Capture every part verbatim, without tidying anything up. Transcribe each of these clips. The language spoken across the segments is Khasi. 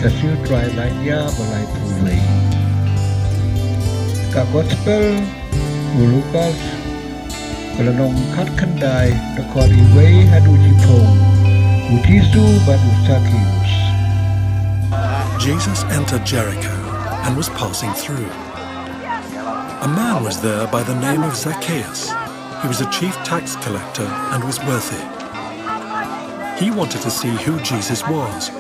Ka Sngi U Trai laiphew ba laiphew wei. Ka Gospel u Lukas, ka lynnong khatkhyndai, dkhot wei haduh shiphew. U Jisu bad u Sakeus. Jesus entered Jericho and was passing through. A man was there by the name of Zacchaeus. He was a chief tax collector and was wealthy. He wanted to see who Jesus was.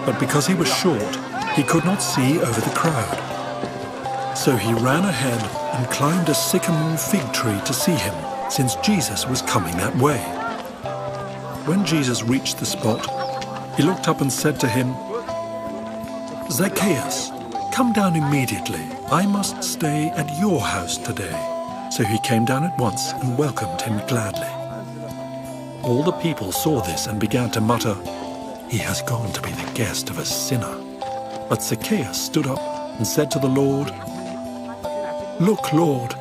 But because he was short, he could not see over the crowd. So he ran ahead and climbed a sycamore fig tree to see him, since Jesus was coming that way. When Jesus reached the spot, he looked up and said to him, "Zacchaeus, come down immediately. I must stay at your house today." So he came down at once and welcomed him gladly. All the people saw this and began to mutter, "He has gone to be the guest of a sinner." But Zacchaeus stood up and said to the Lord, "Look, Lord,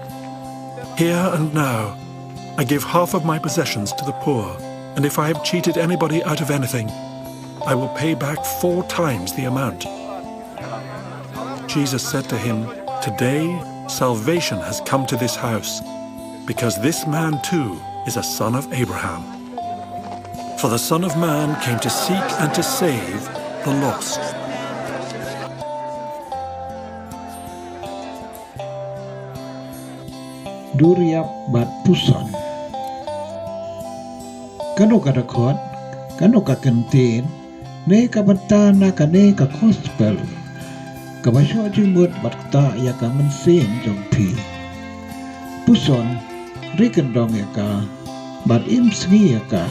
here and now I give half of my possessions to the poor, and if I have cheated anybody out of anything, I will pay back four times the amount." Jesus said to him, "Today salvation has come to this house, because this man too is a son of Abraham. For the Son of Man came to seek and to save the lost." Duriap bad puson. Kano ka dkhot, kano ka kyntien, ne ka bynta na kane ka Gospel, kaba shoh jingmut bad ktah ïa ka mynsiem jong phi. Puson, ri kyndong ïa ka, bad im sngi ïa ka.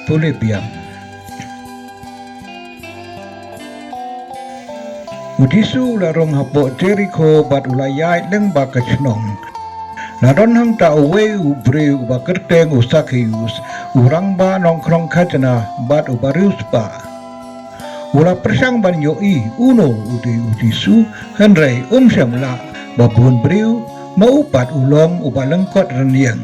Pule biang. U Jisu u la rung hapoh Jerikho bad u la ïaid lyngba ka shnong. La don hangta uwei u briew uba kyrteng u Sakeus, u rangbah nongkhrong khajna bad uba riewspah. U la pyrshang ban ïohi uno u dei u Jisu, hynrei um shym lah, ba bun briew, ma u pat u long uba lyngkot rynïeng.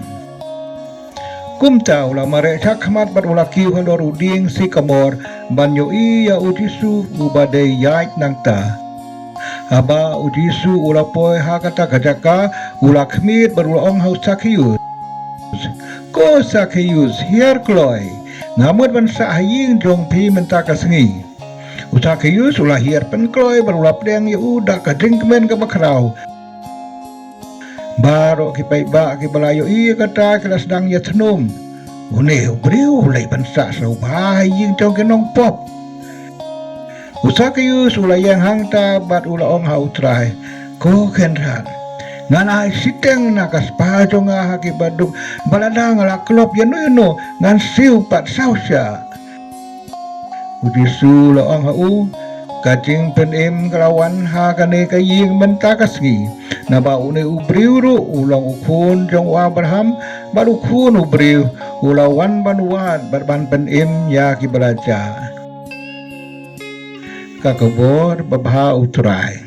Kumta u la mareh shakhmat bad u la kiew halor u dieng sikamor ban ïohi ïa u Jisu uba dei ïaid nangta. Haba u Jisu u la poi ha kata ka jaka, u la khmied bad u la ong ha u Sakeus, "Ko Sakeus, hiar kloi, nga mut ban sah ha ïing jong phi mynta ka sngi." U Sakeus u la hiar pynkloi bad u la pdiang ïa u da ka jingkmen kaba khraw. Baroh ki paidbah kiba la ïohi ïa kata ki la sdang ïathnum, "Une u briew u leit ban sah shuwa ha ïing jong ki nongpop." U Sakeus u la ïeng hangta bad u la ong ha u Trai, "Ko Kynrad, ngan ai shiteng na ka spah jong nga ha ki baduk, bad lada nga la klop ïano ïano ngan siew pat saw shah." U Jisu u la ong ha u, "Ka jingpynim ka la wan ha kane ka ïing mynta ka sngi, naba une u briew ruh u long u khun jong u Abraham, bad u Khun u briew u la wan ban wad bad ban pynim ïa kiba la jah." Ka khubor babha u Trai.